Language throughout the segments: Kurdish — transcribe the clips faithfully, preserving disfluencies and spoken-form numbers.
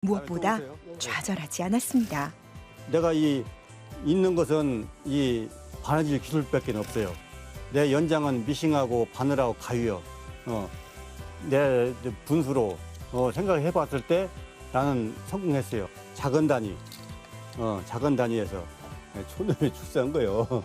무엇보다 좌절하지 않았습니다. 내가 이 있는 것은 이 바느질 기술밖에 없어요. 내 연장은 미싱하고 바늘하고 가위요. 어, 내 분수로 어, 생각해 봤을 때 나는 성공했어요. 작은 단위, 어, 작은 단위에서 네, 촌놈에 출세한 거예요.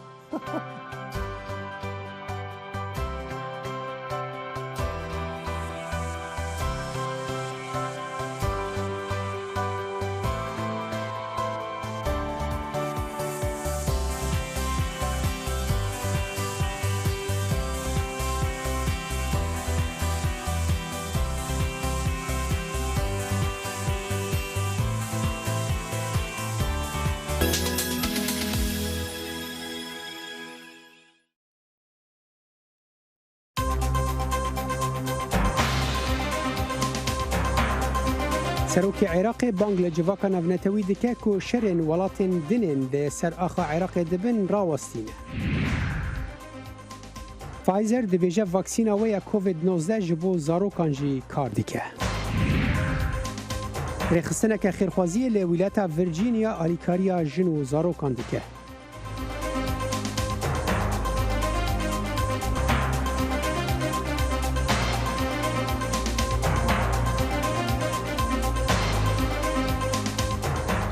Serokê Iraqê bang li civaka navnetewî dike ku şerên welatên din ên di ser axa Iraqê dibin rawestîne. Pfizer dibêje vaksîna wê ya Covid nozdeh ji bo zarokan jî kar dike. Rêxistineke xêrxwaziyê li Wîlayeta Virginia alîkariya jin û zarokan dike.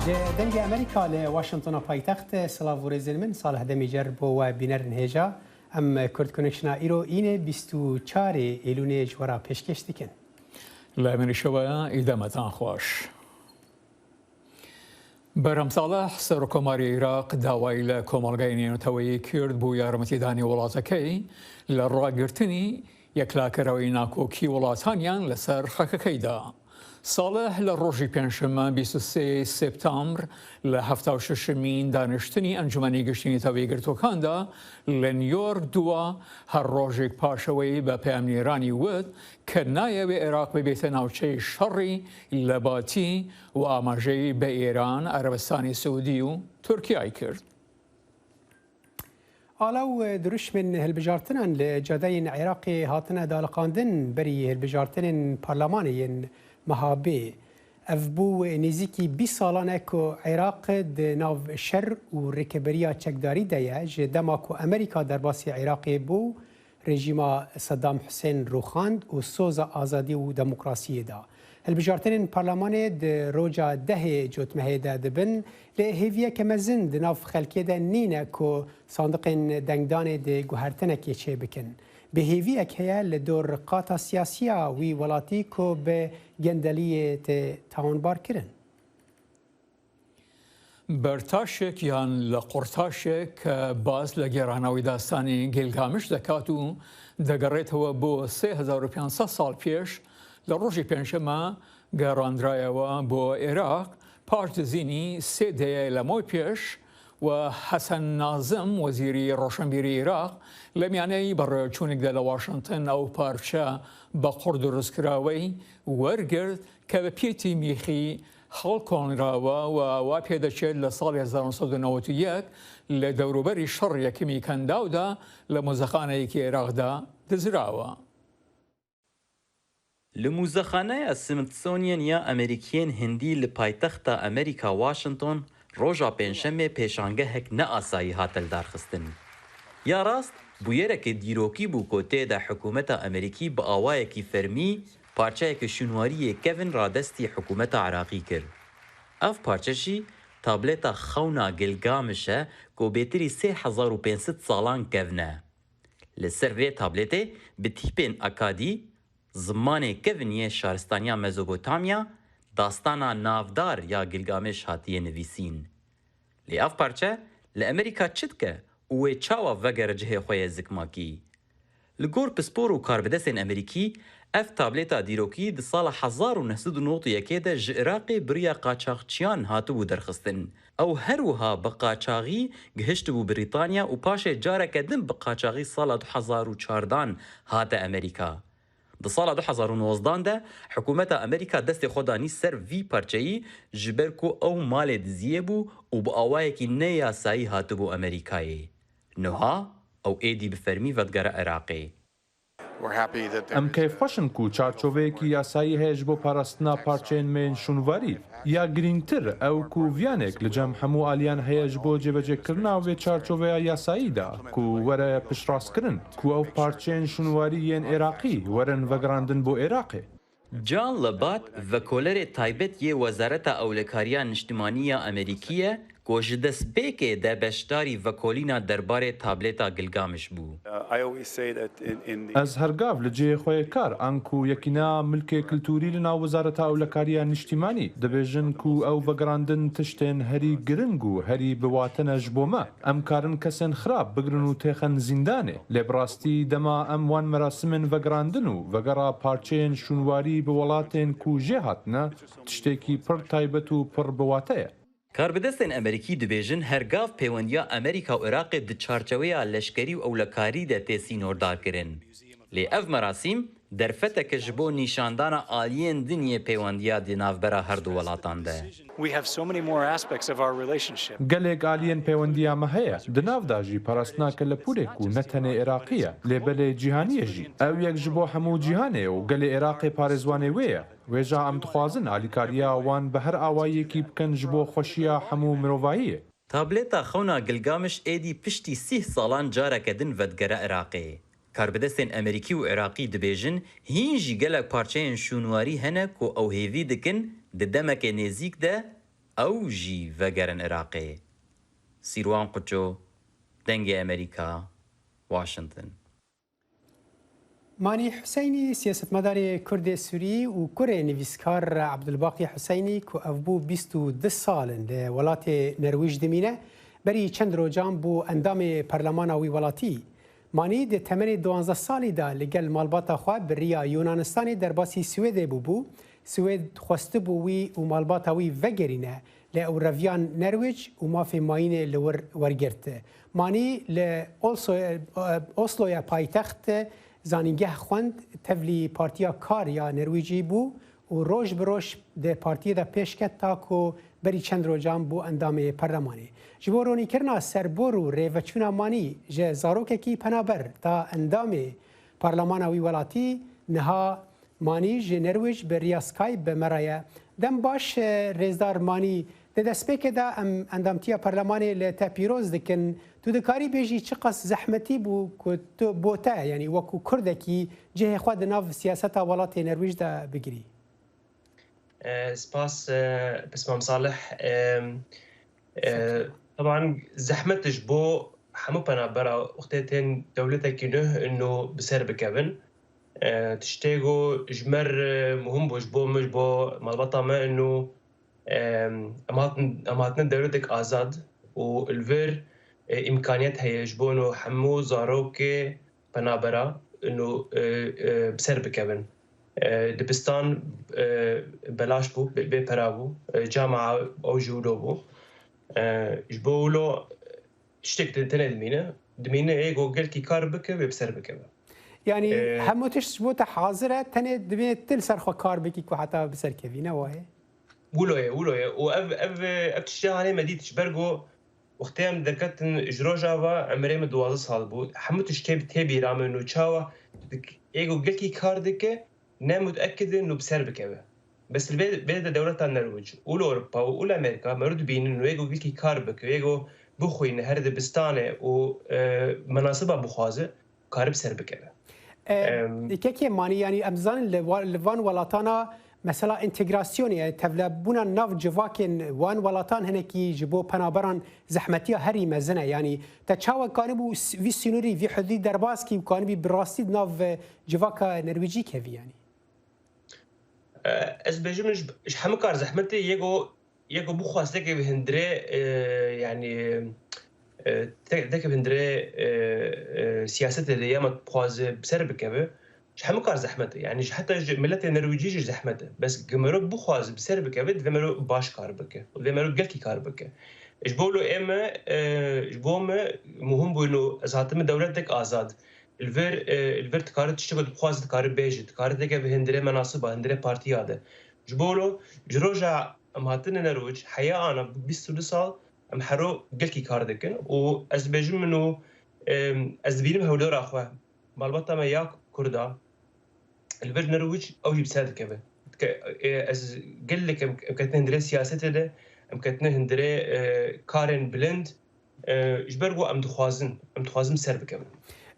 Ji Dengê Amerîka li Washingtona paytext, silav û rêzên min, Salih Demîcer bo we bînerên hêja. Em Kurd Connectiona îro înê bîst û çarê Êlûnê ji we re pêşkêş dikin. Li Amerîşewaya îdemetan xweş. Berhem Salih, Serokkomarê Iraq dawayî li Komelgayê Nêwneteweyî Kurd bo yarmetîdanê welatekey li ragirtinî yekla kereweyî nakokî welataniyan li ser xakekey da. Salih li rojî pêncşeme bîst û sê September li hefta û şeşemîn daniştinî Encûmenê Giştî Nêtew Yekgirtokan da li New York dûa her rojêk paşeweyî be peyamnêranî wit ke nayewê Iraq bibête navçeyê şerî, lebatî û amajeyî be Îran, Erebistanê Siûdî û Tirkiyeyê kir. Ala û dirûşmên hilbijartinan li cadeyên Iraqê hatine daliqandin berî hilbijartinên parlemanê yên meha bê. Ev bû nêzîkî bîst salan e ku Iraq di nav şer û rêkeberiya çekdarî de ye, ji dema ku Amerîka derbasî Iraqê bû, rejîma Sedam Husên rûxand û soza azadî û demokrasiyê da. Hilbijartinên parlemanê di roja dehê cotmehê de dibin, lê hêviyeke mezin di nav xelkê de nîne ku sandiqên dengdanê di guhertinekê çêbikin. Bêhêviyek heye li dor qata siyasiya wî welatî ku bi gendeliyê tê tawanbarkirin. Bertaşek yan Lequrtaşek ke baz li gêrana wî dastanê Gilgamiş dekat û degerêtewe bo sê hezar û pênc sed sal pêş, li rojê pêncşeme gerandrayewe bo Iraq, paş dizînî sê deheyê lemo pêş we Hesen Nazim, wezîrî roşenbîrî Iraq, li miyaneyî bi rêçûnik de li Washington ew parçe bi qur dirûstkirawe wergirt ke bi pêtî mîxî hilkonrawe û wa pê diçêt li salê hezar neh sed û newed û yek li dewrûberî şer yekemî Kendaw de li muzexaneyekî Iraq de dizrawe. Li Muzexaneya Smithsonian ya Amerîkiyên Hindî li paytexta Amerîka Washington roja Pêncşemê pêşangehek neasayî hate lidarxistin. Ya rast, bûyerekê dîrokî bû ku tê de hikûmeta Amerîkî bi awayekî fermî parçeyeke şûnwarî yê kevin radestî hikûmeta Iraqî kir. Ev parçe jî tablêta xewna Gilgamiş e ku bêtirî sê hezar û pênc sed salan kevn e. Li ser vê tablêtê bi tîpên Akadî, zimanê kevin yê şaristaniya Mezopotamya, dastana navdar ya Gilgamiş hatiye nivîsîn. Lê ev parçe li Amerîka çi dike û wê çawa vegere cihê xwe yê zikmakî? Li gor pispor û karbidestên Amerîkî, ev tablêta dîrokî di sala hezar û neh sed û nod û yekê de ji Iraqê bi riya qaçaxçiyan hatibû derxistin. Ew her wiha bi qaçaxî gihiştibû Brîtanya û paşê careke din bi qaçaxî sala du hezar û çardan hate Amerîka. Di sala du hezar û nozdan de hikûmeta Amerîka destê xwe danî ser vî parçeyî, ji ber ku ew malê diziyê bû û bi awayekî neyasayî hatibû Amerîkayê. Niha ew êdî bi fermî vedigere Iraqê. Em keyfxweş in ku çarçoveyekî yasayî heye ji bo parastina parçeyên me yên şûnwarî. Ya girîngtir ew ku viyanek li cem hemû aliyan heye ji bo cêbecêkirina vê çarçoveya yasayî de ku were piştrastkirin, ku ew parçeyên şûnwarî yên Iraqî werin vegerandin bo Iraqê. John Labat, vekolerê taybet yê Wezareta Ewlekariya Niştimanî ya Amerîkî ye ku ji destpêkê de beşdarî vekolîna derbarê tablêta Gilgamiş bû. Ez her gav li cihê xwe yê kar, anku Yekîna Milkê Kultûrî li nav Wezareta Ewlekariya Niştimanî, dibêjin ku ew vegerandin tiştên herî giring û herî bi wate ne ji bo me. Em karin kesên xirab bigrin û têxin zîndanê. Lê bi rastî dema em wan merasimên vegerandin û vegera parçeyên şûnwarî bi welatên ku jê hatine, tiştekî pir taybet û pir bi wate ye. Karbidestên Amerîkî dibêjin her gav pêwendiya Amerîka û Iraqê di çarçeweya leşkerî û ewlekarî de tê sînordarkirin. Lê ev merasîm derfetek e ji bo nîşandana aliyên din yê pêwendiya di navbera her du welatan de. We have so many more aspects of our relationship. Gelek aliyên pêwendiya me heye. Di nav de jî parastina kelepûrê ku ne tenê Iraqî ye, lê belê cîhanî ye jî. Ew yek ji bo hemû cîhanê û gelê Iraqê parêzwanê wê ye. Wêja em dixwazin alîkariya wan bi her awayekî bikin ji bo xweşiya hemû mirovahiyê. Tablêta xewna Gilgamiş êdî piştî sîh salan careke din vedigere Iraqê. Karbidestên Amerîkî û Iraqî dibêjin hîn jî gelek parçeyên şûnwarî hene ku ew hêvî dikin di demekê nêzîk de ew jî vegerin Iraqê. Sîrwan Quço, Dengê Amerîka, Washington. Manî Huseynî, siyasetmedarê Kurdê Sûrî û kurê nivîskar Abdulbaqî Huseynî ku ev bû bîst û du sal in li welatê Nerwîj dimîne, berî çend rojan bû endamê perlemana wî welatî. Manî di temenê duwazdeh salî de li gel malbata xwe bi riya Yunanistanê derbasî Swêdê bûbû. Swêd xwestibû wî û malbata wî vegerîne, lê ew reviyan Nerwîc û mafê mayînê li wir wergirt. Manî li Olso-, Osloya paytext zanîngeh xwend, tevlî Partiya Kar ya Nerwîcî bû û roj bi roj di partiyê de pêş ket ta ku berî çend rojan bû endamê perlemanê. Ji bo ronîkirina serbor û rêveçûna Manî ji zarokekî penaber ta endamê parlemana wî welatî, niha Manî ji Nerwîc bi riya Skype bi me re ye. Dem baş, e, rêzdar Manî. Di destpêkê de em endamtiya perlemanê li te pîroz dikin. Tu dikarî bêjî çiqas zehmetî bû ku tu bo te, yanî wekû Kurdekî cihê xwe di nav siyaseta welatê Nerwîj de bigirî? E, spas, e, Pismam Salih. E, e, Teban zehmet ji bo hemû penabera wextê tên dewletekî nuh ino bi ser bikevin. E, tiştê ku ji me re muhim bû, ji bo min, ji bo malbata me ino, e, em hatin, em hatine dewletek azad û li vir, e, îmkaniyet heye ji bo ino hemû zarokê penabera ino, e, e, bi ser bikevin. E, dibistan, e, belaş bû, bê, bê pera bû. E, camia ew jî wilo bû. E, ji bo wilo tiştek te-, tenê dimîne. Dimîne ê ku gelkî kar bike, wê bi ser bikeve. Yanî Ee, hemû tişt ji bo te hazir e, tenê divê tu li ser xwe kar bikî ku heta bi ser kevî, ne wayê? Wilo ye, wilo ye. Û ev, ev, ev tiştê hanê me dît, ji ber ku wextê em derketin ji Rojava, emirê min duwazdeh sal bû. Hemû tişt tê, tê bîra min û çawa dik-, ê ku gelkî kar dike, ne mutekid in û bi ser bikeve. Bes li vê, vê de dewleta Nerwîc û li Ewropa û li Amerîka merû dibînin wê ku gelkî kar bike, wê ku bixwîne her dibistanê û, e, menasiba bixwaze, kare bi ser bikeve. E, Em, Kekê Manî, yanî em zanin li wa-, li van welatana mesela întegrasyonê, yanî tevlebûna nav civakên wan welatan hinekî ji bo penaberan zehmetiya herî mezin e. Yanî te çawa kanibû s-, vî sînorî, vî hudî derbas kî û kanibî bi rastî di nav, e, civaka Nerwîcî kevî yanî? E, ez bêjim ji, ji hemû kar zehmetê yê ku, yê ku bixwaz tekevî hundirê, e, yanî, e, te-, tekevî hundirê, e, e, siyasetê de ya me dixwaze bi ser bikeve, ji hemû kar zehmet e. Yanî ji heta ji miletê Nerwîcî jî zehmet e. Bes ku mero bixwaze bi ser bikeve, divê mero baş kar bike. Û divê mero gelkî kar bike. Ji bo lo ê me, e, ji bo me muhim bû ino ez hatime dewletek azad. Li vir, e, li vir dikare tiştê ku dixwaze dikare bêje, dikare dikeve hundirê menasiba, hundirê partiya de. Ji bo lo, ji roja em hatine Nerwîc, heya ana bîst û du sal, em hero gelkî kar dikin û ez dibêjim min û, e, ez dibînim hewlera xwe. Malbata me ya Kurda, li vir Nirwîc ew jî bi ser dikeve. Dike, e, ez gelek em, em ketine hundirê siyasetê de, em ketine hundirê, e, karên bilind, e, ji ber ku em dixwazin, em dixwazin bi ser bikevin.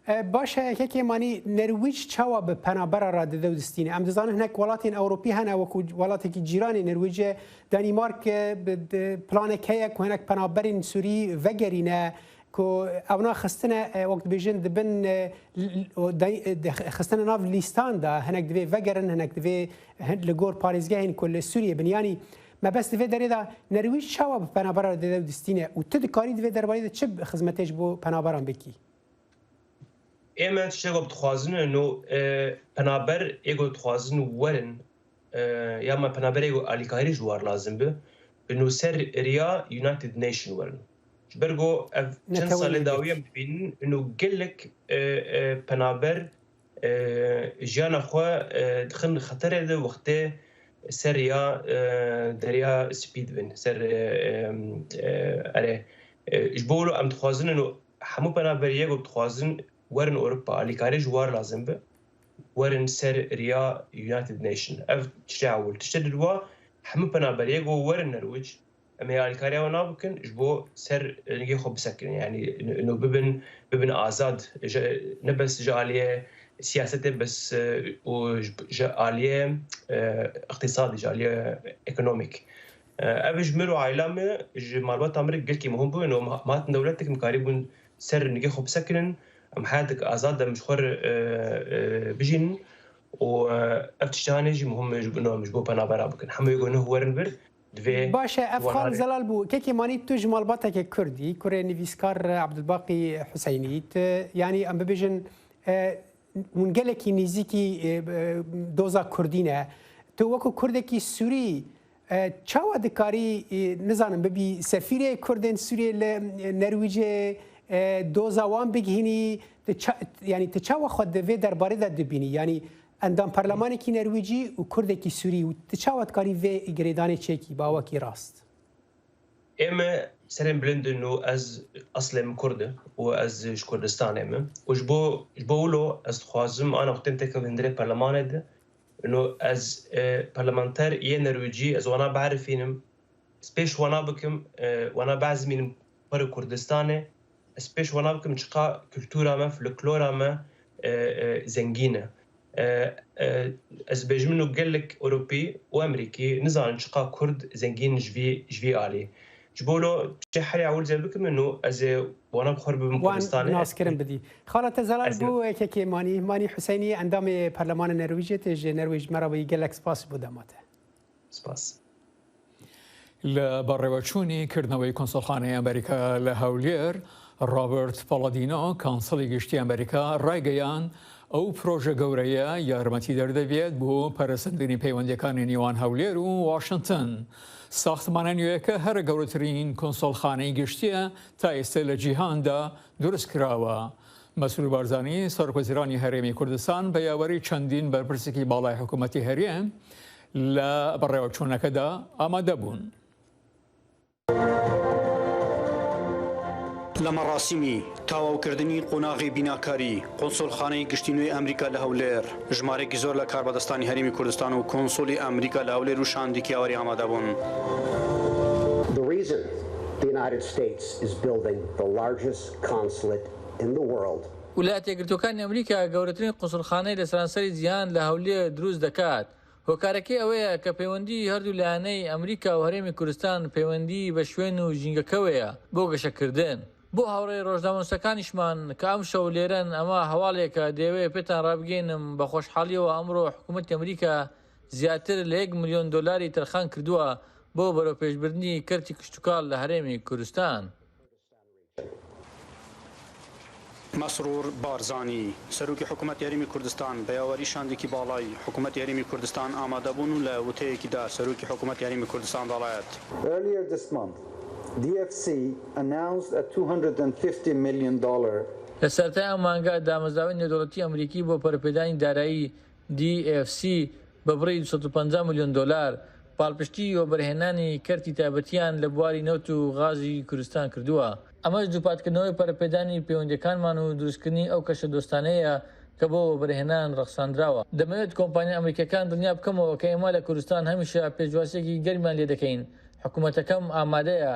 E, baş e, Kekê Manî, Nirwîc çawa bi penabera re dide û distîne? Em dizanin hinek welatên Ewropî hene, wekû welatekî cîranê Nirwîcê, Danîmark, e, bi, di, planek heye ku hinek penaberên Sûrî vegerîne, ku ewna xistine, e, wek dibêjin, dibin, e, l-, l-, o day-, e, de-, xistine nav lîstan de, hinek divê vegerin, hinek divê hin-, li gor parêzgehên ku li Sûriyê bin. Yanî mebest di vê derê de Nerwîj çawa bi penabera dide û distîne û tu dikarî di vê derbarê de çi xizmetê ji bo penaberan bikî? Ême tiştê ku dixwazin ino, e, penaber ê ku dixwazin werin, e, ya me penaberê ku alîkarî ji war lazim bi, ino ser riya United Nation werin. Ji ber ku ev çend Netewên salê Yekî. Dawî em dibînin, ino gelek, e, e, penaber, e, jiyana xwe, e, dixin xeterê de wextê ser riya, e, Derya Spî dibin, ser, e, e, e, erê, e, ji bo wilo em dixwazin ino hemû penaberiyê ku dixwazin werin Ewropa, alîkarî ji war lazim bi, werin ser riya United Nation. Ev tiştê ewil. Tiştê didwa, hemû penaberiyê ku werin Nerwîc, em ê alîkariya wan bikin, ji bo ser rengê xwe bisekinin. Yanî, ino bibin, bibin azad. Ji, ne bes ji aliyê siyasetê, bes, e, û ji, ji aliyê, e, iqtîsadî, ji aliyê ekonomîk. E, ev ji mir û aîla me, ji malbata me re gelkî muhim bû. Ino ma-, ma hatin dewletek, em karîbûn ser rengê xwe bisekinin, em heyatek azad de em ji xwe re, e, e, bijînin û, e, ev tiştanê jî muhim e ji bo, ji bo penabera bikin. Hemû yê ku nuh werin vir, divê Baş e, ev wan Xan alê. Zelal bû. Kekê Manî, tu ji malbateke Kurd î, kurê nivîskar Abdulbaqî Huseynî, tu, yanî em bibêjin, e, hûn gelekî nêzîkî, e, e, doza Kurdî ne. Tu wekû Kurdekî Sûrî, e, çawa dikarî, e, nizanim, bibî sefîrê Kurdên Sûriyê li, e, Nerwîcê, e, doza wan bigihînî? Tu ça-, yanî tu çawa xwe di vê derbarê de dibînî? Yanî endam perlemanekî Nerwîcî û Kurdekî Sûrî, û tu çawa dikarî vê girêdanê çêkî bi awakî rast? Ême serên bilind in û ez eslê min Kurd e û ez ji Kurdistanê me. Û ji bo, ji bo wilo ez dixwazim ana xwe tên têkevin hundirê perlemanê de. Ino ez, e, parlamenter yê Nerwîcî, ez wana biarifînim. Ez pêş wana bikim, e, wana biezimînim xwe re Kurdistanê. Ez pêş wana bikim çiqa kultura me, folklora me, e, e, zengîn e. E, e, ez bêjim ino gelek Ewropî û Amerîkî nizanin çiqa Kurd zengîn ji vî, ji vî alî. Ji bo lo çi herê ewil zêr bikim ino ez ê wana bi xwe re bibim Wan Kurdistanê. Naskirin bidî. Xala te zelal Ez bû, Kekê Manî, Manî Huseynî, endamê Perlemanê Nerwîjê, tê ji Nerwîj me re bûyî, gelek spas ji bo dema te. Spas. لە بەڕێوەچوونی کردنەوەی کۆنسوڵخانەی ئەمریکا لە هەولێر، ڕۆبەرت پاڵادینۆ، کۆنسوڵی گشتی ئەمریکا، ڕایگەیاند ئەو پرۆژە گەورەیە یارمەتی دەردەبێت بۆ پەرەسەندنی پەیوەندیەکانی نێوان هەولێر و واشنگتن. ساختمانە نوێیەکە هەرە گەورەترین کۆنسوڵخانەی گشتیە تا ئێستا لە جیهاندا دروست کراوە. مەسرور بارزانی، سەرۆکوەزیرانی هەرێمی کوردستان، بە یاوەری چەندین بەرپرسێکی باڵای حکوومەتی هەرێم لە بەڕێوەچوونەکەدا ئامادە بوون. لە مەڕاسیمی تاواوکردنی قۆناغی بیناکاری قۆنسوڵخانەی گشتی نوێی ئەمریکا لە هەولێر، ژمارەیەکی زۆر لە کاربەدەستانی هەرێمی کوردستان و کۆنسوڵی ئەمریکا لە هەولێر و شاندێکی یاوەری ئامادە بوون. The reason the United States is building the largest consulate in the world. ویلایەتە یەکگرتووەکانی ئەمریکا گەورەترین قونسوڵخانەی لە سەرانسەری جیهان لە هەولێر دروست دەکات. هۆکارەکەی ئەوەیە کە پەیوەندی هەردوو لایەنەی ئەمریکا و هەرێمی کوردستان پەیوەندی بە شوێن و ژینگەکەوەیە بۆ گەشەکردن. بۆ هاوڕێ ڕۆژنامەنووسەکانیشمان کە ئەم شەو لێرەن، ئەمە هەواڵێکە دەیەوێ پێتان ڕابگەینم. بە خۆشحاڵیەوە ئەمڕۆ حکوومەتی ئەمریکا زیاتر لە یەک ملیۆن دۆلاری تەرخان کردووە بۆ بەرەوپێشبردنی کەرتی کشتوکاڵ لە هەرێمی کوردستان. مەسرور بارزانی، سەرۆکی حکوومەتی هەرێمی کوردستان، بە یاوەری شاندێکی باڵای حکوومەتی هەرێمی کوردستان ئامادە بوون و لە وتەیەکیدا سەرۆکی حکوومەتی هەرێمی کوردستان دەڵێت. Earlier this month, D F C announced a two hundred and fifty million dollar لە سەرەتای ئەم مانگە دامەزراوەی نێودەوڵەتی ئەمریکی بۆ پەرەپێدانی دارایی D F C بە بڕی دوو سەد و پەنجا ملیۆن دۆلار پاڵپشتی وەبەرهێنانی کەرتی تایبەتیان لە بواری نەوت و غازی کوردستان کردووە. ئەمەش دووپاتکردنەوەی پەرەپێدانی پەیوەندیەکانمان و دروستکردنی ئەو کەشە دۆستانەیە کە بۆ وەبەرهێنان ڕەخساندراوە. دەمەوێت کۆمپانیا ئەمریکیەکان دڵنیا بکەمەوە کە ئێمە لە کوردستان هەمیشە پێشوازیەکی گەرمیان لێ دەکەین. حکوومەتەکەم ئامادەیە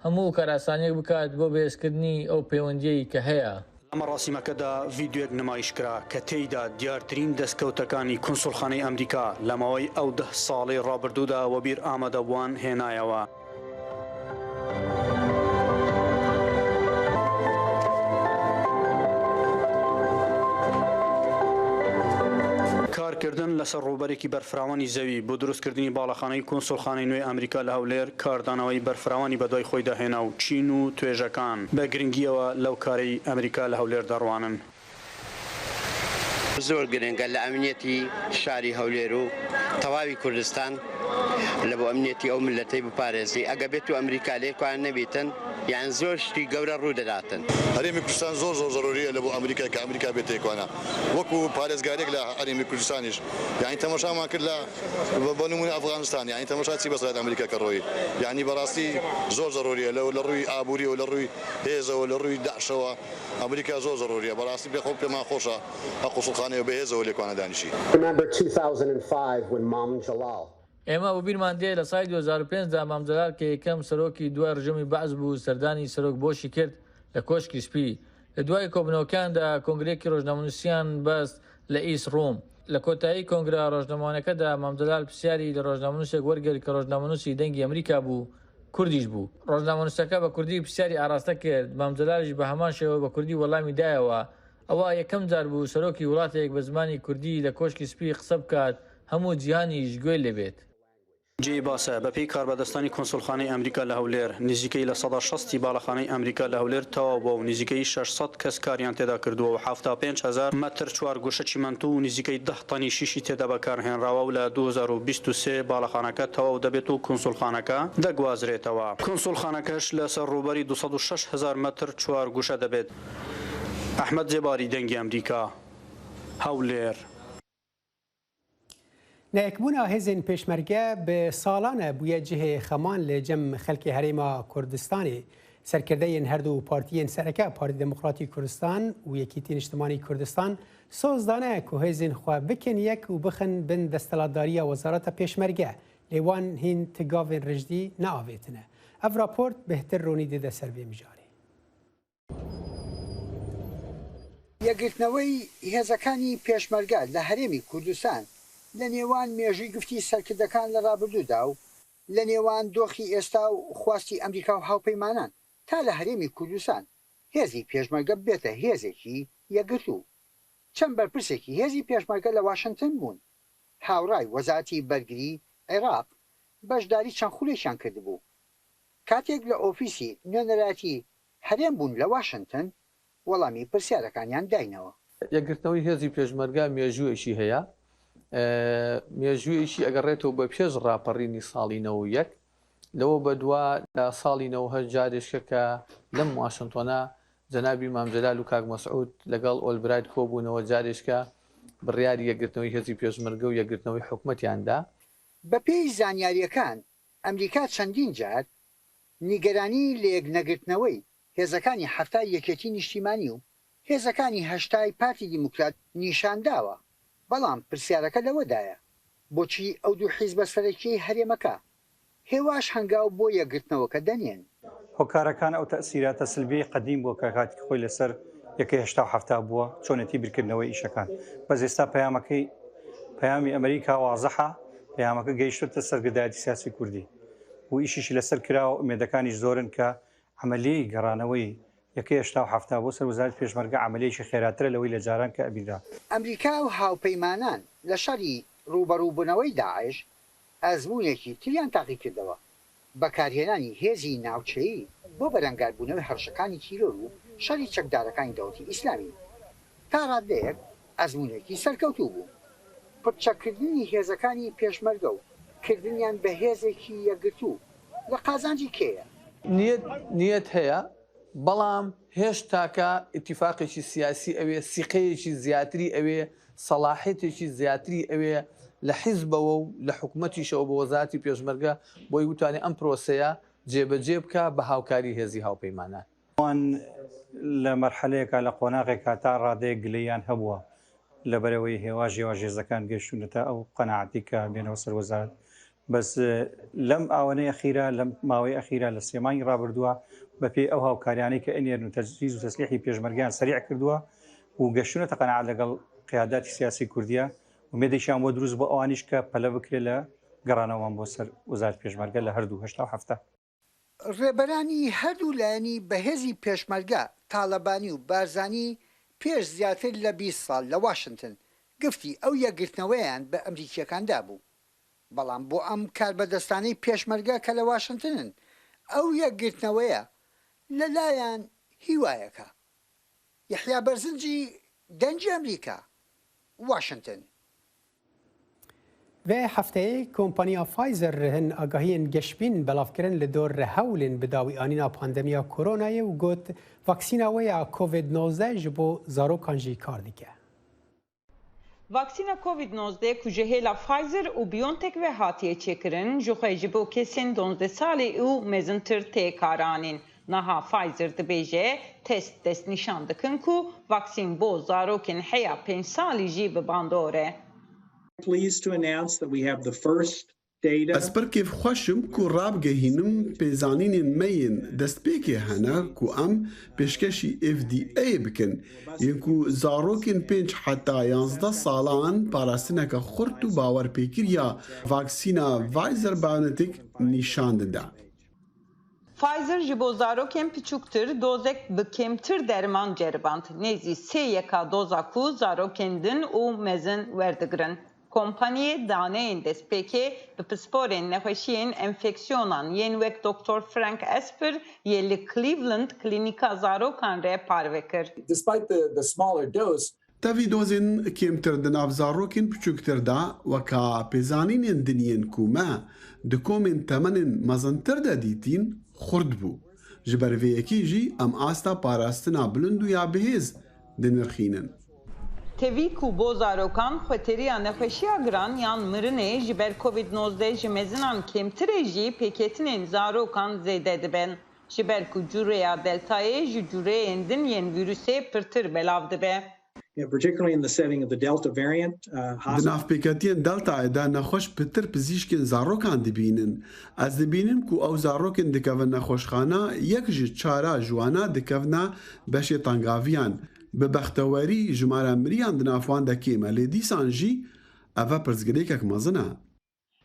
هەموو کارئاسانیەک بکات بۆ بەهێزکردنی ئەو پەیوەندیەی کە هەیە. لە مەڕاسیمەکەدا ڤیدیۆیەک نمایش کرا کە تێیدا دیارترین دەستکەوتەکانی کونسوڵخانەی ئەمریکا لە ماوەی ئەو دە ساڵەی ڕابردوودا وەبیر ئامادەبووان هێنایەوە. کارکردن لەسەر ڕووبەرێکی بەرفراوانی زەوی بۆ دروستکردنی باڵەخانەی کونسوڵخانەی نوێی ئەمریکا لە هەولێر کاردانەوەی بەرفراوانی بەدوای خۆیدا هێنا و چین و توێژەکان بە گرنگیەوە لەو کارەی ئەمریکا لە هەولێر دەڕوانن. زۆر گرنگە لە ئەمنیەتی شاری هەولێر و تەواوی کوردستان لە بۆ ئەمنیەتی ئەو ملەتەی بپارێزی. ئەگە بێت و ئەمریکا لێکوان نەبیتن، یان زۆر شتی گەورە ڕوو دەداتن. هەرێمی کوردستان زۆر زۆر زەرۆریە لە بۆ ئەمریکای کە ئەمریکا بێتە یەکوانە وەکو پارێزگارێک لە هەرێمی کوردستانیش. یعنی تەمەشامان کرد لە بە نمونە ئەفغانستان، یعنی تەمەشا چی بەسەر ئەمریکا کە ڕۆی. یعنی بەڕاستی زۆر زەرۆریە لە لە ڕووی ئابووری و لە ڕووی هێزەوە لە ڕووی داعشەوە ئەمریکا زۆر زەرۆریە. بەڕاستی پێ خۆ پێمان خۆشە ئەو قوسڵخانەیە بە هێزەوە لێکوانە دانیشی. Remember two thousand and five when Mom Jalal ئێمە بۆ بیرمان دێ لە ساڵی دوو هەزار و پێنج دا مام جەلال کە یەکەم سەرۆکی دوای ڕژێمی بەعس بوو سەردانی سەرۆک بۆشی کرد لە کۆشکی سپی. لە دوای کۆبوونەوەکاندا کۆنگرەیەکی ڕۆژنامەنووسیان بەست لە ئیست ڕووم. لە کۆتایی کۆنگرە ڕۆژنامەوانیەکەدا مام جەلال پرسیاری لە ڕۆژنامەنووسێک وەرگرت کە ڕۆژنامەنووسی دەنگی ئەمریکا بوو، کوردیش بوو. ڕۆژنامەنووسەکە بە کوردی پرسیاری ئاراستە کرد، مام جەلالیش بە هەمان شێوە بە کوردی وەڵامی دایەوە. ئەوە یەکەم جار بوو سەرۆکی وڵاتێک بە زمانی کوردی لە کۆشکی سپی قسە بکات، هەموو جیهانیش گوێی لێ بێت. جێی باسە، بەپێی کاربەدەستانی کونسوڵخانەی ئەمریکا لە هەولێر، نزیکەی لە سەدا شەستی باڵەخانەی ئەمریکا لە هەولێر تەواو بووە و نزیکەی شەش سەد کەس کاریان تێدا کردووە و حەفتا پێنج هەزار مەتر چوارگوشە چیمەنتۆ و نزیکەی دە تەنی شیشی تێدا بەکارهێنراوە و لە دوو هەزار و بیست و سێ باڵەخانەکە تەواو دەبێت و کونسوڵخانەکە دەگوازرێتەوە. کونسوڵخانەکەش لەسەر ڕووبەری دوو سەد و شەش هەزار مەتر چوارگوشە دەبێت. ئەحمەد زێباری، دەنگی ئەمریکا، هەولێر. نەیەکبوونا هێزên pêşmerge bi salan e bûye cihê xeman li cem xelkê Herêma Kurdistanê. Serkirdeyên her du partiyên sereke, Partî Demokratî Kurdistan û Yekîtî Niştimanî Kurdistan, soz dane ku hêzên xwe bikin yek û bixin bin desthilatdariya Wezareta Pêşmerge, lê wan hîn ti gavên rijdî neavêtine. Ev raport bêhtir ronî dide ser vê mijarê. یەکگرتنەوەی هێزەکانی پێشمەرگە لە هەرێمی کوردستان لە نێوان مێژووی گفتی سەرکردەکان لە ڕابردوودا و لە نێوان دۆخی ئێستا و خواستی ئەمریکا و هاوپەیمانان تا لە هەرێمی کوردستان هێزی پێشمەرگە ببێتە هێزێکی یەکگرتوو. چەند بەرپرسێکی هێزی پێشمەرگە لە واشنتن بوون. هاوڕای وەزارەتی بەرگری عێراق بەشداری چەند خولێکیان کردبوو. کاتێک لە ئۆفیسی نوێنەرایەتی هەرێم بوون لە واشنتن، وەڵامی پرسیارەکانیان داینەوە. یەکگرتنەوەی هێزی پێشمەرگە مێژوویەکی هەیە. مێژوویەکی ئەگەڕێتەوە بە پێش ڕاپەڕینی ساڵی نەوە و یەک. لەوە بەدوا لە ساڵی نەوە و هەشت جارێکە کە لەم واشنتۆنە جەنابی مام جەلال و کاک مەسعود لەگەڵ ئۆلبرایت کۆبوونەوە، جارێکە بڕیاری یەکگرتنەوەی هێزی پێشمەرگە و یەکگرتنەوەی حکومەتیان دا. بەپێی زانیارییەکان، ئەمریکا چەندین جار نیگەرانی لە یەکنەگرتنەوەی هێزەکانی حەفتای یەکێتی نیشتیمانی و هێزەکانی هەشتای پارتی دیموکرات نیشان داوە، بەڵام پرسیارەکە لەوەدایە، بۆچی ئەو دوو حیزبە سەرەکیەی هەرێمەکە هێواش هەنگاو بۆ یەکگرتنەوەکە دەنێن؟ هۆکارەکان ئەو تەئسیراتە سلبیەی قەدیم بووە کە کاتێکی خۆی لەسەر یەکەی هەشتا و حەفتا بووە، چۆنێتی بیرکردنەوەی ئیشەکان. بەس ئێستا پەیامەکەی، پەیامی ئەمریکا وازحە، پەیامەکە گەیشتووەتە سەرکردایەتی سیاسی کوردی و ئیشیشی لەسەر کراوە، ئومێدەکانیش زۆرن کە عەمەلیەی گەڕانەوەی یەکەی هەشتا و حەفتا بۆ سەر وەزارەتی پێشمەرگە عەمەلیەکی خێراترە لەوەی لە جاران کە ئەبینرا. ئەمریکا و هاوپەیمانان لە شەڕی ڕووبەڕووبوونەوەی داعش ئەزموونێکی تریان تاقی کردەوە، بەکارهێنانی هێزی ناوچەیی بۆ بەرەنگاربوونەوەی هەڕەشەکانی تیرۆر و شەڕی چەکدارەکانی دەوڵەتی ئیسلامی. تا ڕادەیەک ئەزموونێکی سەرکەوتوو بوو. پڕچەککردنی هێزەکانی پێشمەرگە و کردنیان بە هێزێکی یەکگرتوو لە قازانجی کێیە؟ نیەت، نیەت هەیە، بەڵام هێشتاکە ئیتیفاقێکی سیاسی ئەوێ، سیقەیەکی زیاتری ئەوێ، سەڵاحیەتێکی زیاتری ئەوێ لە حیزبەوە و لە حکومەتیشەوە بۆ وەزارەتی پێشمەرگە بۆی بتوانێ ئەم پرۆسەیە جێبەجێ بکا بە هاوکاری هێزی هاوپەیمانان. ئەوان لە مەرحەلەیەکا، لە قۆناغێکا تا ڕادەیەک گلەییان هەبووە لەبەرەوەی هێواش هێواش هێزەکان گەشتونەتە ئەو قەناعەتی کە بێنەوە سەر وەزارەت. بەس لەم ئاوەنەی ئەخیرە، لەم ماوەی ئەخیرە، لە سێ مانگی ڕابردووە، بە پێی ئەو هاوکاریانەی کە ئەنێرن و تەجهیز و تەسلیحی پێشمەرگیان سەریع کردووە و گەشتونەتە قەناعەت لەگەڵ قیاداتی سیاسی کوردیا، ومێدێکیان بۆ دروست بۆ ئەوانیش کە پەلە بکرێ لە گەڕانەوەمان بۆ سەر وەزارەت پێشمەرگە لە هەردوو هەشتا و حەفتا. ڕێبەرانی هەردوو لایەنی بەهێزی پێشمەرگە، تاڵەبانی و بارزانی، پێش زیاتر لە بیست ساڵ لە واشنتن گفتی ئەو یەکگرتنەوەیان بە ئەمریکییەکان دابوو. بەڵام بۆ ئەم کاربەدەستانەی پێشمەرگە کە لە واشنتنن، ئەو یەکگرتنەوەیە لە لایەن هیوایەکە. یەحیا بەرزنجی، دەنگی ئەمریکا، واشنتن. Vê hefteyê kompaniya Pfizer hin agahiyên geşbîn belav kirin li dor hewlên bi dawî anîna pandemiya koronayê û got, vaksîna wê ya Covid nozdeh ji bo zarokan jî kar dike. Vaksîna Covid nozdeh ku ji hêla Pfizer û BioNTech ve hatiye çêkirin, ji xwe ji bo kesên duwazdeh salî û mezintir tê karanîn. Niha Pfizer dibêje, test destnîşan dikin ku vaksîn bo zarokên heya pênc salî jî bi bandor e. Pleased to announce that we have the first data. Ez pir kêfxweş im ku rabigehînim pêzanînên me yên destpêkê hene ku em pêşkêşî F D A bikin, yên ku zarokên pênc heta yanzdeh salan parastineke xurt û bawerpêkir ya vaksîna Pfizer-BioNTech nîşan dide. Pfizer ji bo zarokên piçûktir dozek bi kêmtir derman ceriband. Nêzî sê yeka doza ku zarokên din û mezin werdigrin. Kompaniyê daneyên destpêkê bi pisporên nexweşiyên enfeksiyonan yên wek Doktor Frank Esper yê li Cleveland Klînîka Zarokan re parve kir. Despite the, the smaller dose, Tevî dozên kêmtir di nav zarokên piçûktir de, weka pêzanînên din yên ku me di komên temenên mezintir de dîtîn, xurt bû. Ji ber vê yekê jî em asta parastina bilind û ya bihêz dinirxînin. Tevî ku bo zarokan xweteriya nexweşiya giran yan mirinê ji ber Covid nozdeh ji mezinan kêmtir e jî pêketinên zarokan zêde dibin. Ji ber ku cûreya Deltayê ji cûreyên din yên vîrusê pirtir belav dibe. Yeah, particularly in the setting of the Delta variant, uh, Di nav pêketiyên Deltayê de nexweş pitir pizîşkên zarokan dibînin. Ez dibînim ku ew zarokên dikevin nexweşxana, yek ji çara ji wana dikevna beşê tengaviyan. Bi bextewerî jimara miriyan di nav wan de kêm e, lê dîsan jî ev e pirsgirêkek mezin e.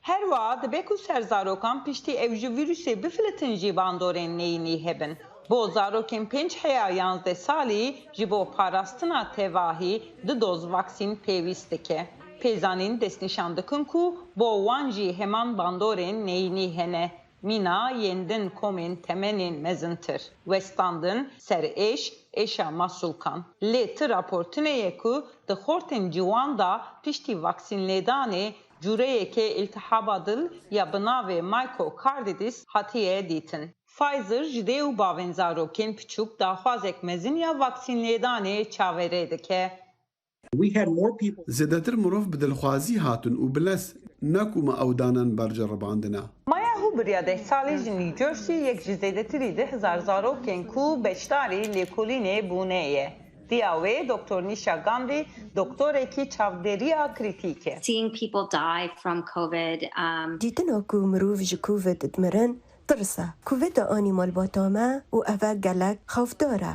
Her wiha dibe ku ser zarokan piştî ew ji vîrusê bifilitin jî bandorên neyînî hebin. Bo zarokên pênc heya yanzdeh salî ji bo parastina tevahî du doz vaksîn pêwîst dike. Pêzanîn destnîşan dikin ku bo wan jî heman bandorên neyînî hene. Mîna yên din komên temenên mezintir, westandin, serêş, êşa masûlkan. Lê ti rapor tune ye ku di xortên ciwan de piştî vaksînlêdanê cûreyekê îltihaba dil ya bi navê myocarditis hatiye dîtin. Pfizer ji dê û bavên zarokên piçûk daxwazek mezin ya vaksînlêdanê çaverê dike. We had more people. Zêdetir mirov bi dilxwazî hatin û bi lez, ne ku me ew danan ber ceribandina. Maya Huber ya deh salî ji New Jersey yek ji zêdetirî du hezar zarokên ku beşdarî lêkolînê bûne ye. Diya wê Doktor Nisha Gandhi, doktorekî çavdêriya krîtîk e. Seeing people die from COVID, um, Dîtina ku mirov ji Covid dimirin, tirs e. Covid anî malbata me û ev e gelek xewfdar e.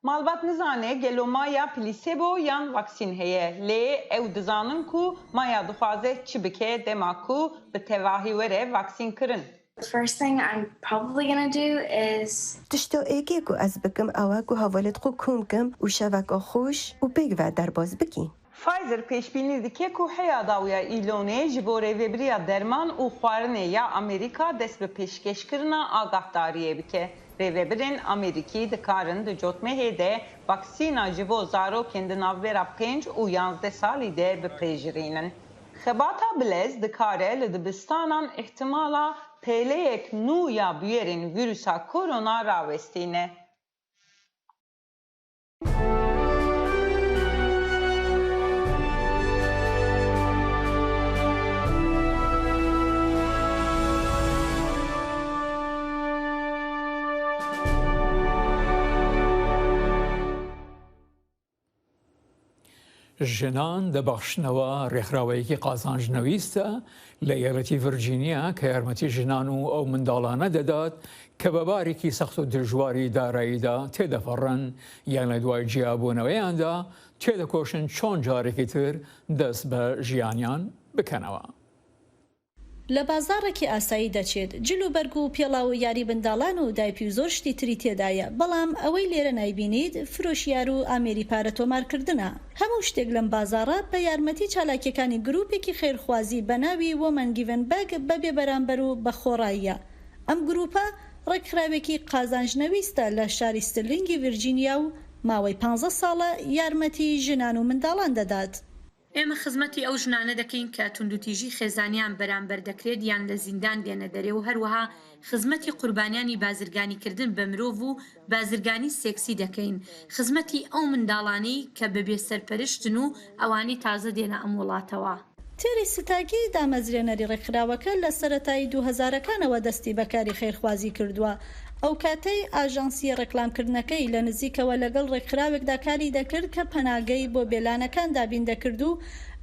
Malbat nizane gelo maya plisebo yan vaksîn heye, lê ew dizanin ku maya dixwaze çi bike dema ku bi tevahî were vaksîn kirin. The first thing I'm probably gonna do is Tişta êkê ku ez bikim ew e ku hevalêt xwe kom kim û şeveka xweş û pêk ve derbas bikî. Pfizer pêşbînî dike ku heya dawiya Îlonê ji bo rêvebiriya derman û xwarinê ya Amerîka dest bi pêşkêşkirina agahdariyê bike. Rêvebirên Amerîkî dikarin di cotmehê de vaksîna ji bo zarokên di navbera pênc û yanzdeh salî de bipejirînin. Xebata bilez dikare li dibistanan îhtimala pêleyek nû ya bûyerên vîrusa korona rawestîne. ژنان دەبەخشنەوە ڕێکخراوەیەکی قازانجنەویستە لە ئێڵەتی ڤرجینیا کە یارمەتی ژنان و ئەو منداڵانە دەدات کە بە بارێکی سەخت و دژواری داراییدا تێدەپەڕن، یان لە دوای جیابوونەوەیاندا تێدەکۆشن چۆن جارێکی تر دەست بە ژیانیان بکەنەوە. لە بازاڕێکی ئاسایی دەچێت، جل و بەرگ و پێڵاو و یاری منداڵان و دایپی و زۆر شتی تری تێدایە، بەڵام ئەوەی لێرە نایبینیت فرۆشیار و ئامێری پارە تۆمارکردنە. هەموو شتێک لەم بازاڕە بە یارمەتی چالاکیەکانی گروپێکی خێرخوازی بە ناوی Women Giving Back بە بێبەرامبەر و بە خۆڕاییە. ئەم گروپە ڕێکخراوێکی قازانجنەویستە لە شاری سترلینگی ڤیرجینیا و ماوەی پانزە ساڵە یارمەتی ژنان و منداڵان دەدات. ئێمە خزمەتی ئەو ژنانە دەکەین کە توندوتیژی خێزانیان بەرامبەر دەکرێت یان لە زیندان دێنە دەرێ و هەروەها خزمەتی قوربانیانی بازرگانیکردن بە مرۆڤ و بازرگانی سێکسی دەکەین، خزمەتی ئەو منداڵانەی کە بەبێ سەرپەرشتن و ئەوانەی تازە دێنە ئەم وڵاتەوە. تێری ستاگی، دامەزرێنەری ڕێکخراوەکە، لە سەرەتای دوو هەزارەکانەوە دەستی بە کاری خێرخوازی کردووە. ئەو کاتەی ئاژانسی ڕێکلامکردنەکەی لە نزیکەوە لەگەڵ ڕێکخراوێکدا کاری دەکرد کە پەناگەی بۆ بێلانەکان دابین دەکرد و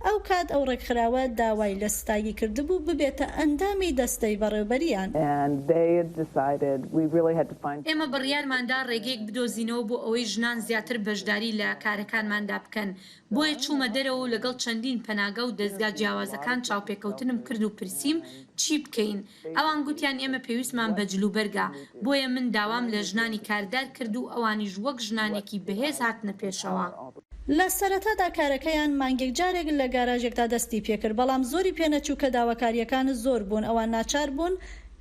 ئەو کات ئەو ڕێکخراوە داوای لە ستاگی کردبوو ببێتە ئەندامی دەستەی بەڕێوەبەریان. And they decided we really had to find ئێمە بڕیارماندا ڕێگەیەک بدۆزینەوە بۆ ئەوەی ژنان زیاتر بەشداری لە کارەکانماندا بکەن. بۆیە چوومە دەرەوە و لەگەڵ چەندین پەناگە و دەزگا جیاوازەکان چاوپێکەوتنم کرد و پرسیم چی بکەین؟ ئەوان گوتیان ئێمە پێویستمان بە جلوبەرگە، بۆیە من داوام لە ژنانی کاردار کرد و ئەوانیش وەک ژنانێکی بەهێز هاتنە پێشەوە. لە سەرەتادا کارەکەیان مانگێک جارێک لە گاراژێکدا دەستی پێکرد، بەڵام زۆری پێنەچوو کە داواکاریەکان زۆر بوون، ئەوان ناچار بوون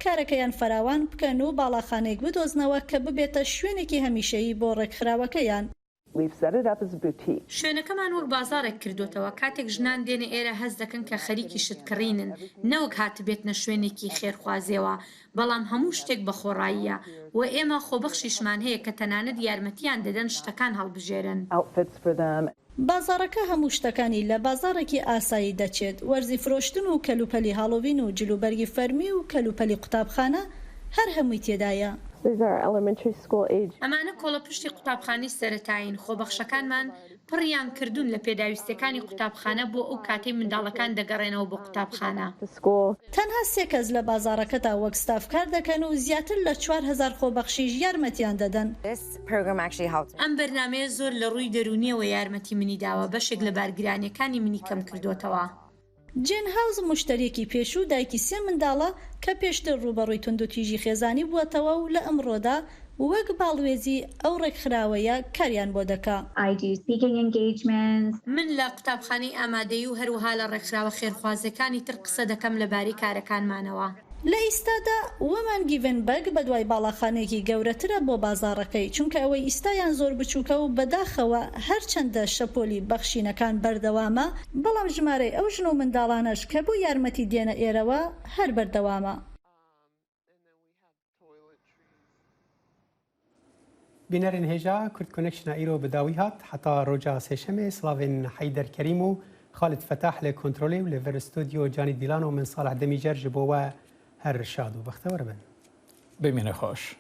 کارەکەیان فراوان بکەن و باڵاخانەیەک بدۆزنەوە کە ببێتە شوێنێکی هەمیشەیی بۆ ڕێکخراوەکەیان. We've set it up as a boutique. شوێنەکەمان وەک بازاڕێک کردوتەوە، کاتێک ژنان دێنە ئێرە هەست دەکەن کە خەریکی شت کڕینن، نەوەک هاتبێتنە شوێنێکی خێرخوازیەوە، بەڵام هەموو شتێک بە خۆڕاییە و ئێمە خۆبەخشیشمان هەیە کە تەنانەت یارمەتیان دەدەن شتەکان هەڵبژێرن. Outfits for them. بازاڕەکە هەموو شتەکانی لە بازاڕێکی ئاسایی دەچێت، وەرزی فرۆشتن و کەلوپەلی هاڵۆوین و جلوبەرگی فەرمی و کەلوپەلی قوتابخانە، هەر هەمووی تێدایە. These are elementary school age. ئەمانە کۆڵە پشتی قوتابخانەی سەرەتایین، خۆبەخشەکانمان پڕیان کردوون لە پێداویستیەکانی قوتابخانە بۆ ئەو کاتەی منداڵەکان دەگەڕێنەوە بۆ قوتابخانە. To school. تەنها سێ کەس لە بازاڕەکەدا وەک ستاف کار دەکەن و زیاتر لە چوار هەزار خۆبەخشیش یارمەتیان دەدەن. This program actually helped. ئەم بەرنامەیە زۆر لە ڕووی دەرونیەوە یارمەتی منی داوە، بەشێک لە بارگرانیەکانی منی کەم کردوتەوە. جێن هاوز، مشتەریەکی پێشوو، دایکی سێ منداڵە کە پێشتر ڕوبەڕووی توندوتیژی خێزانی بووەتەوە و لە ئەمڕۆدا وەک باڵوێزی ئەو ڕێکخراوەیە کاریان بۆ دەکا. I do speaking engagements. من لە قوتابخانەی ئامادەیی و هەروەها لە ڕێکخراوە خێرخوازەکانی تر قسە دەکەم لەبارەی کارەکانمانەوە. لە ئیستادا Women Giving Back بە دوای باڵاخانەیەکی گەورەترە بۆ بازاڕەکەی، چونکە ئەوەی ئیستایان زۆر بچووکە و بەداخەوە هەرچەندە شەپۆلی بەخشینەکان بەردەوامە، بەڵام ژمارەی ئەو ژن و منداڵانەش کە بۆ یارمەتی دێنە ئێرەوە هەر بەردەوامە. Bînerên hêja, Kurd Connection-a îro bi dawî hat. Heta roja sêşemê, slavên Heyder Kerîm û Xalid Fetah li kontrolê û li vir stûdyo Canî Dîlan û min Salih Demîcer ji bo we her şad û bextewar bin. Bimîne xweş.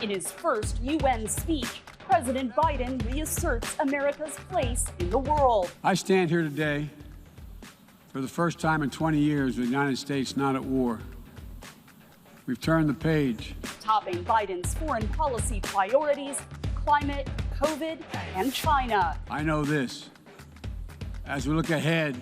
In his first U N speech, President Biden reasserts America's place in the world. I stand here today for the first time in twenty years with the United States not at war. We've turned the page. Topping Biden's foreign policy priorities, climate, COVID, and China. I know this. As we look ahead,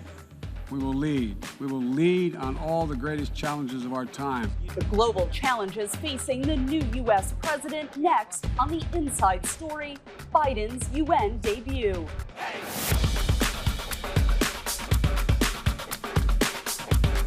we will lead. We will lead on all the greatest challenges of our time. The global challenges facing the new U S president next on The Inside Story, Biden's U N debut.